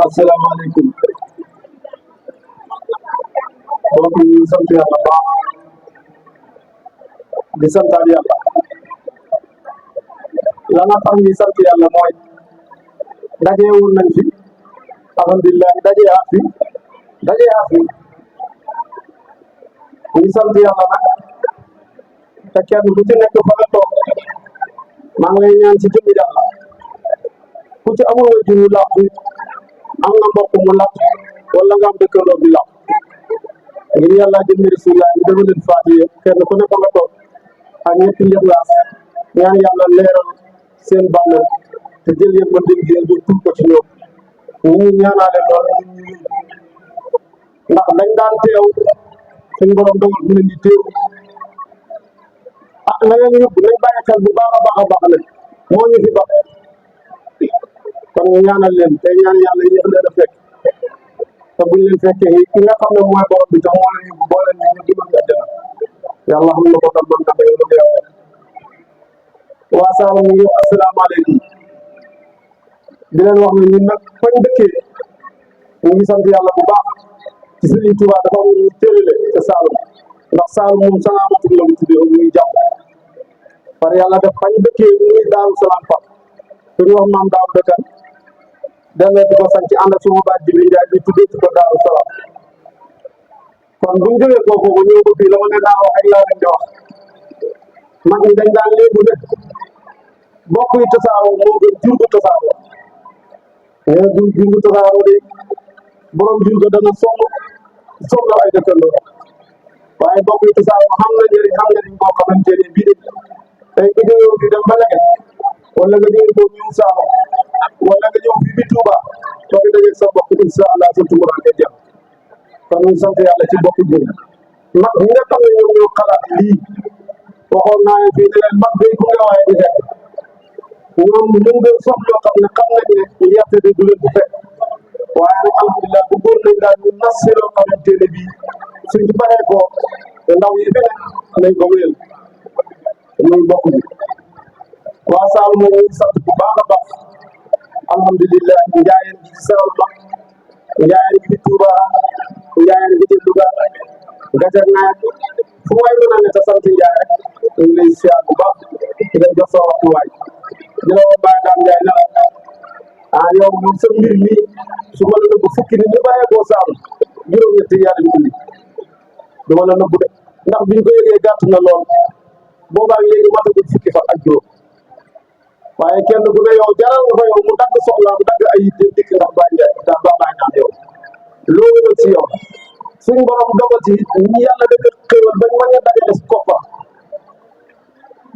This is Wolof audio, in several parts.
asalaamaaleykum mbokk yi sant yàlla baax di santaat yàlla la nga tax ñuy sant yàlla mooy dajeewul nañ fi alhamdulilah dajeewaat fi ñu sant yàlla nag te kenn ku ci nekk fa nga toog maa ngi lay ñaan ci jëmmi yàlla ku ci amul nga jiwu làqu am nga mbokk mu làq wala nga am dëkkandoo bi làq ngir yàlla jëmmi Rasulullah ñu dama leen faatiye kenn ku ne fa nga toog ak ñetti Ixlaas ñaan yàlla leeral seen bàmmeel te jël yéen ba dégg yéen ba tuub ko ci ñoom ñu ñaanaale loolu ndax dañ daan teew suñ borom dogal bu leen di teew na ngeen yóbbu nañ bàyyi xel bu baax a baax nag moo ñu fi baax kon ñu ñaanal leen te ñaan yàlla yéex leen a fekk te buñ leen fekkee ki nga xam ne mooy borom bi te moo leen yóbbu boo leen ñu dimal nga jëna yàlla xam na ko tam man tam yow yàlla waa Saalum ñu ngi wax asalaamaaleykum di leen wax ne ñun nag fañ dëkkee ñu ngi sant yàlla bu baax ci Sëriñ Tuubaa dafa am ñu tërale te Saalum ndax Saalum moom salaamatul la mu tuddee muy jàmm par yàlla def fañ dëkkee muy Daaru Salaam fa suñu wax maam daaw dëkkan delleeti ko sañ ci ànd ak suma baaj Jibi Njaay bi tuddee ci ko Daaru Salaam kon buñ jógee kooku ba ñëw ko fii la ma ne daa wax ak laa leen di wax mag ñi dañ daan léegu ne bokk yi tasaaroo moo gën jur gu tasaaroo nee jur gu tasaaroo de borom jur ga dana sonn ay dëkkandoo waaye bokk yi tasaaroo xam na njëriñ boo xamante ne bii de tey ku jógee fii dem ba Leket wala nga jógee ko ñëw Saalum wala nga ñëw fii bi Touba soo fi dajee sa bokk incha allah sa tumuraanke jeex kon ñu sant yàlla ci bokk jur mag ñi nga xam ne ñoom ñoo xalaat lii waxoon naa ne fii ne leen mag day gunge waaye du fekk ñoom ñu ngi soxla yoo xam ne xam nañ ne yarte de du leen bu fekk waaye nag alhamdulilah bu góor nañ daal ñu nas si loo xamante ne bii suñ ci paree ko ndaw yi fi nekk nañ ko wéyal muy bokk bi waa Saalum moom ñu sant bu baax a baax alhamdulilah njaayeen gi ci seral ba njaayeen gi ci Touba njaayeen gi ci Louga gajar naa fu waay mën a ne te sant njaay rek ñu ngi lay siyaar bu baax di leen jox sa waxtuwaay di la wax Baye Dame Ndiaye ne la yow moom sa mbir mi su ma la nëbb fukki nit ñu bàyyeekoo Saalum juróom-ñetti yàlla ñu indi du ma la nëbb de ndax biñ ko yëgee gàtt na lool boobaa léegi matagul fukki fan ak juróom waaye kenn ku ne yow jaral nga fa yow mu dagg soxlaam dagg ay yitte dikk ndax Baye Ndiaye ndax Baye Dame yow loolu nag ci yow suñ borom dogal ci ñi yàlla dafa xéwal bañ mën a dajale si koppar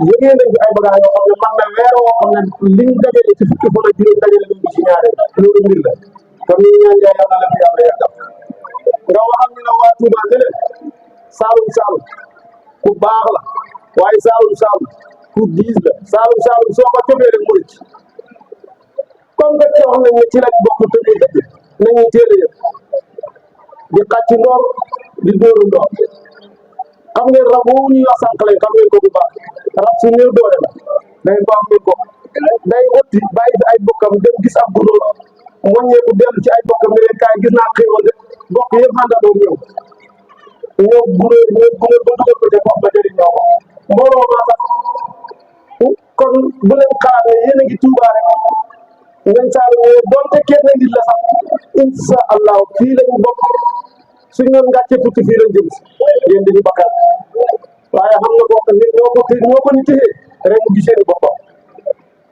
yëgee nañ fi ay bagages yoo xam ne man na weer woo xam ne liñ dajale ci fukki fan ak juróom dajale nañ ko ci ñaareel loolu mbir la kon ñu ñaan jaay yàlla la fi yàlla yàggal nga waxal ñu ne waa Touba ne leen Saalum ku baax la waaye Saalum ku diis la Saalum soo ko tëbee rek murit comme que wax nañ ne ci lañ bokk tëbee dëgg nañuy teel a yëg di xàcc ndoor di dóoru ndoor xam ngeen rab boobu ñuy wax sànq lañ xam ngeen ko bu baax rab su néew doole la day baax ngeen ko day wëtti bàyyi fi ay bokkam dem gis ab gunóor moññeeku dellu ci ay bokkam ne leen kaay gis naa xéewal de bokk yëpp àndandoo ñëw gunóor ba dugal ko ca bopp ba jëriñoo ko mbooloo maa tax kon bu leen xaar ne yéen a ngi Tuuba rek ngeen Saalum doonte kenn nit la sax incha allah fii lañu bokk suñ doon ngàccee tukki fii lañ jëm si yéen dañu bakkaat waaye xam nga bokk nit ñoo ko ni téye rek mu gisee ni boppam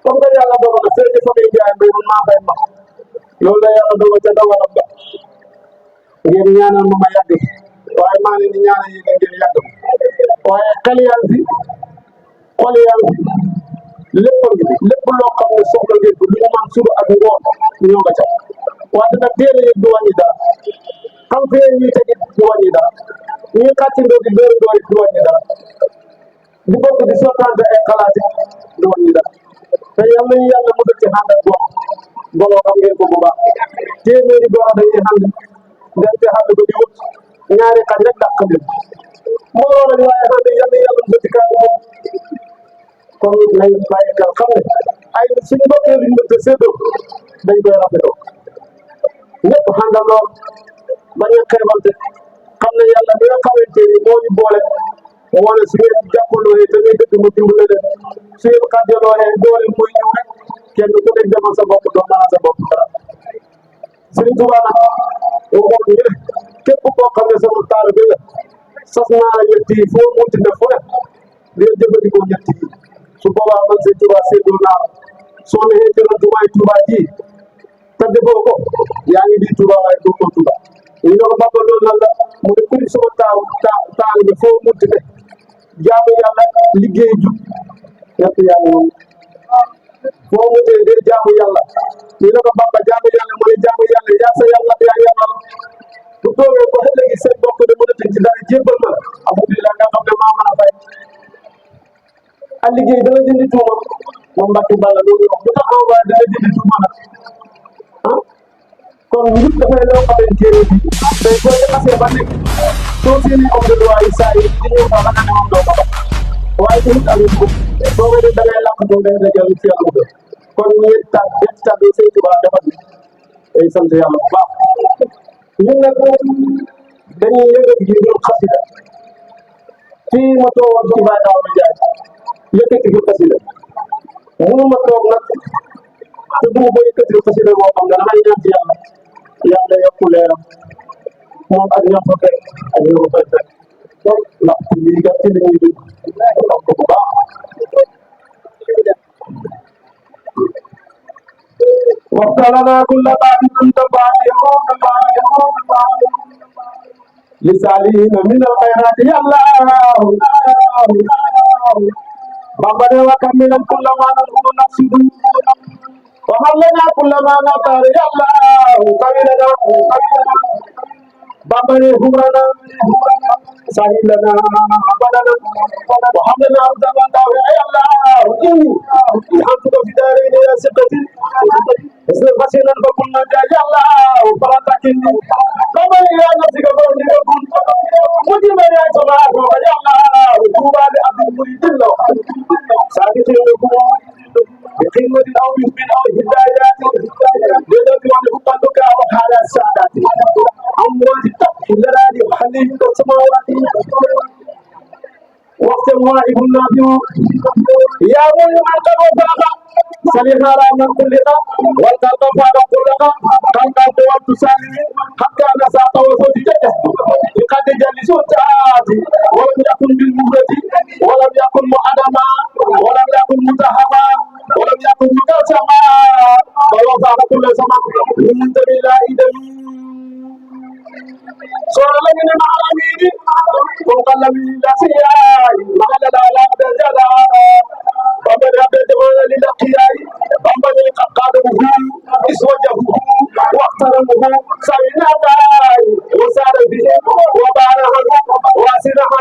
comme que yàlla dogal na fee fa ngay jaay mbay man maa fay max loolu la yàlla dogal ca dogalam ba ngeen ñaanal ma yàgg waaye maa ngi leen di ñaanal yéen ngeen yàgg waaye xel yaa ngi fi xol yaa ngi fi lépp a ngi fi lépp loo xam ne soxla ngeen ko lu ñu man suba ak ngoon ñoo nga ca waaye nag teel a yëg du wàññi dara xam fee ñuy tegit du wàññi dara ñuy xàccindoo di dóor dóor du wàññi dara di bokk di sottante ay xalaat du wàññi dara te yàlla ñu yàlla mu dëkk ànd ak gox boloo xam ngeen ko bu baax téeméeri goro dañuy ànd dem te ànd ko di wut ñaari xaj rek dàq leen mbooloo lañ waaye ànd yàlla yàlla mu dëkk kàddu kon nañ bàyyi xel xam ne ay suñu bokkee luñ mënta séddoo dañ koy rafetoo ñëpp àndandoo bañ a xeebante xam ne yàlla bi nga xamante ni moo ñu boole moo ne su ngeen jàppaloo te ngay dëgg mu dimbale leen su ngeen xàjjaloo doole mooy ñëw rek kenn ku nekk demal sa bopp doo mën a sa bopp dara Sëriñ Tuubaa nag waxoon ñu ne képp koo xam ne sama taalibe la sas naa la ñett yi foo munti ne fu ne dee jëfandikoo ñett yi su boobaa man Sëriñ Tuubaa séddoo naa la soo nekkee ci jumaay Tuubaa ji te defoo ko yaa ngi di Tuubaa waaye doo ko Tuubaa ñu ne ko Bamba loolu lan la mu ne kuy sama taalibe foo munti ne jaamu yàlla liggéey jub ñett yaa ngi noonu foo mutee dee jaamu yàlla ñu ne ko Bamba jaamu yàlla mu ne jaamu yàlla yaa sa yàlla yaa yàlla bu toogee ba léegi seen mbokk ne mën a tëj ci dara jébbal ma alhamdulilah nga xam ne maa mën a fay a liggéey dana dindi tuuma moom Mbacke Balla loolu wax bu tax envoyé dana dindi tuuma nag ah kon nit dafay loo xamante ne bii tey boo xasee ba nekk soo séenee homme de droit yi saa yi di ñëw ba nga ne moom doo ko dox waaye tamit amul ko soo ko def da ngay làqatoo ngay dajal ci yàlla ko kon ñeent tàgg yi Sëñ Tuubaa defal day sant yàlla bu baax ñun nag dañuy yëngat ji ñun xasida fii ma toogoon ci Baye Daouda Ndiaye yëkkati fi xasida mënu ma toog nag te bu ma ko yëkkati xasida boo xam ne damay ñaan ci yàlla yàlla yokku leeram moom ak ña fa fekk ak ña ko fay fekk ndax lii kat ci li ñuy dugg wax ko bu baax waxtalana kulla baabin anta لسالين من الخيرات يا الله ربنا وكمل كل ما نرجو نقصد وهب لنا كل ما نختار يا الله كملنا ربنا همنا سهل لنا بدنا وهب لنا رزقا يا الله أنت في دارين يا سيدتي فسيلا فكنا يا الله فلا تكلني كما يا نفسك فاني كن مجيب يا سماه يا الله توبى لعبد مريد الله ساكت لكم بخدمة أو من أو هدايات لذلك ونفقدك وحال السعادات أموات التقي لرادي وحليه السماوات وقت واحد النبي يا من مرتب وفاقا سليها راما كلها والقلب فاقا كلها قلقا قوات تسالي حتى نساق وصوت جده لقد جلسوا تعاتي ولم يكن بالمهرة ولم يكن معدما ولم يكن متهما ولم يكن مكاسما ووضع كل زمان منتبه لا إدمي صار من العالمين وقال من الأسياء ما لا لا جلال ومن أبد للأقياء ومن قاده إسوجه واحترمه سمعنا داي وسار به وباره واسره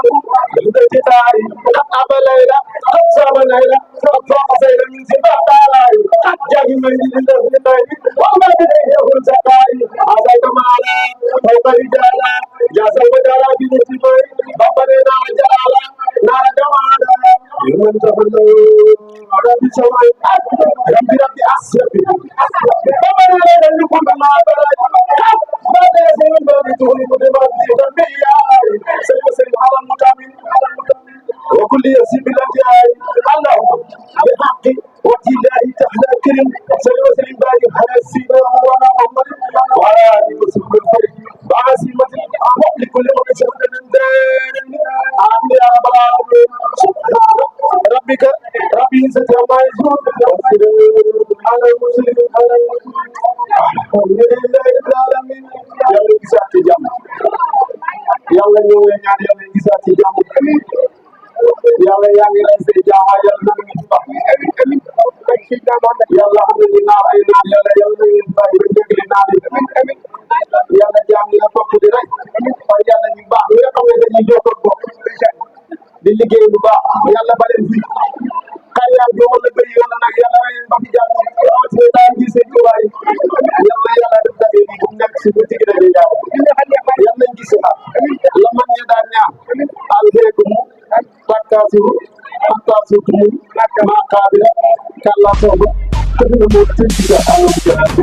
بالجدار قد أبى ليلى قد صاب ليلى قد ضاق زيلا من سباع داي قد جاء من الله وما بديه الزكاي أزايد معنا فوق رجالا يا سيد جلال بنتي ربنا جلالا لا جمالا من تفضل ربي سواي ربي أسربي ربنا لا نكون ما بلد ما لازم بلد تقول بلد تنبيا سيد على المكامل وكل يسيب الأجيال الله بحق وجه الله تعالى كريم سيد بارك على سيدنا مولانا محمد وعلى آله وصحبه الخير بعزيمة لكل من يشهد من دار آمين يا رب العالمين ربك ربي عزة عما يصفون على المسلمين الحمد لله رب العالمين يلا نسات جام يلا نيو ñaan yalla gisat ci jamm yalla yaangi lay sey jaama yalla ñu bax yalla xam ni na ay na yalla yalla ñu bay ba jégli na di yalla jaam ya top di rek way yalla ñu bax ñu xam ne dañuy jokk ko di liggéey lu baax yalla ba leen fi xal ya do wala bëri yoon nak yalla ray ba fi jamm ci daal gi sey tuwaay yalla def dafé ni bu nekk ci bu tigre di daal yalla ñu gis la man ñu daan ñaan alheekum takasiru hatta ma qabila kala sobu ko mo tin ci